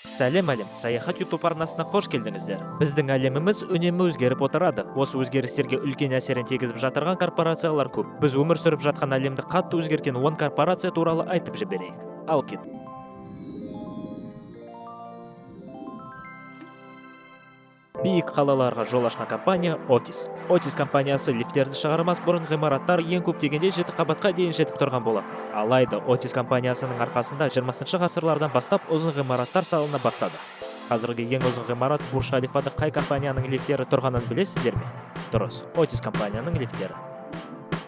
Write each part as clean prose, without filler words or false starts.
Сәлем, әлем! Саяхат Ютуб арнасына қош келдіңіздер. Біздің әлеміміз үнемі өзгеріп отырады. Осы өзгерістерге үлкен әсерін тигізіп жатырған корпорациялар көп. Біз өмір сүріп жатқан әлемді қатты өзгерткен 10 корпорация туралы айтып жіберейік. Ал кет. Биік қалаларға жол ашқан компания — Otis. Otis компаниясы лифттерді шығармас бұрын ғимараттар ең көп дегенде жеті қабатқа дейін жетіп тұрған болатын. Алайда Otis компаниясының арқасында 20 ғасырлардан бастап ұзын ғимараттар салына бастады. Қазіргі ең ұзын ғимарат Бурж Халифада қай компанияның лифттері тұрғанын білесіздер ме? Дұрыс, Otis компанияның лифттері.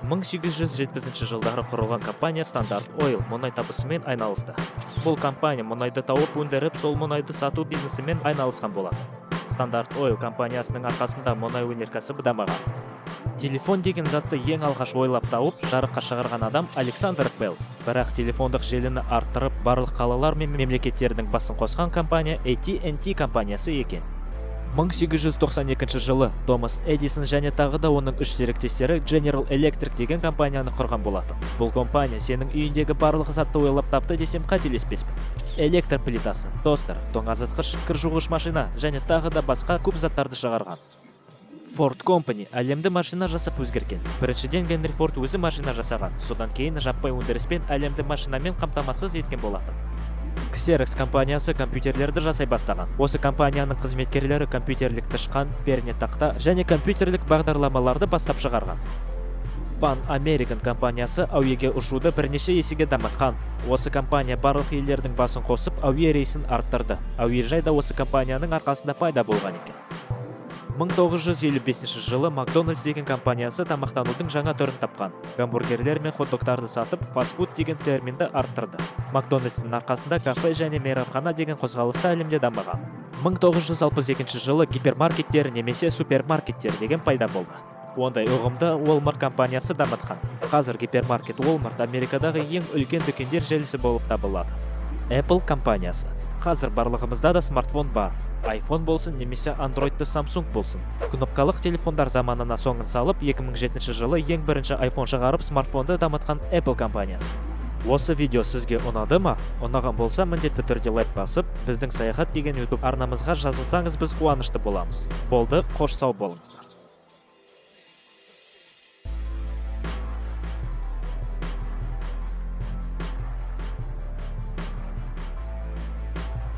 1870 жылдары құрылған компания Standard Oil мұнай табысымен айналысты. Бұл компания мұнайды тауып өндіріп, сол мұнайды сату бизнесімен айналысқан болатын. Standard Oil компаниясының арқасында мұнай өнеркәсібі дамыған. Телефон деген затты ең алғаш ойлап тауып, жарыққа шығарған адам — Александр Белл. Бірақ телефондық желіні арттырып, барлық қалалар мен мемлекеттердің басын қосқан компания AT&T компаниясы екен. 1892 жылы Томас Эдисон және тағы да оның үш серіктестері General Electric деген компанияны құрған болатын. Бұл компания сенің үйіндегі барлық затты ойлап тапты десем, қателеспеспін. Электр плитасы, тостер, тоңазытқыш, кір жуғыш машина және тағы да басқа көп заттарды шығарған. Ford Company әлемді машина жасап өзгерткен. Біріншіден, Генри Форд өзі машина жасаған, содан кейін жаппай өндіріспен әлемді машинамен қамтамасыз еткен болатын. Xerox компаниясы компьютерлерді жасай бастаған. Осы компанияның қызметкерлері компьютерлік тышқан, пернетақта және компьютерлік бағдарламаларды бастап шығарған. Pan American компаниясы әуеге ұшуды бірнеше есеге дамытқан. Осы компания барлық елдердің басын қосып, әуе рейсін арттырды. Әуежай да осы компанияның арқасында пайда болған екен. 1955 жылы Макдональдс деген компаниясы тамақтанудың жаңа түрін тапқан. Гамбургерлер мен хот-догтарды сатып, фастфуд деген терминді арттырды. Макдональдстың арқасында кафе және мейрамхана деген қозғалысы әлемде дамыған. 1962 жылы гипермаркеттер немесе супермаркеттер деген пайда болды. Ондай ұғымды Walmart компаниясы дамытқан. Қазір гипермаркет Walmart Америкадағы ең үлкен дүкендер желісі болып табылады. Apple компаниясы. Қазір барлығымызда да смартфон бар. iPhone болсын немесе Androidты Samsung болсын. Кнопкалық телефондар заманына соңын салып, 2007 жылы ең бірінші iPhone шығарып, смартфонды дамытқан Apple компаниясы. Осы видео сізге ұнады ма? Ұнаған болса, міндетті түрде лайк басып, біздің Саяхат деген YouTube арнамызға жазылсаңыз, біз қуанышты боламыз. Болды, қош, сау болыңыздар.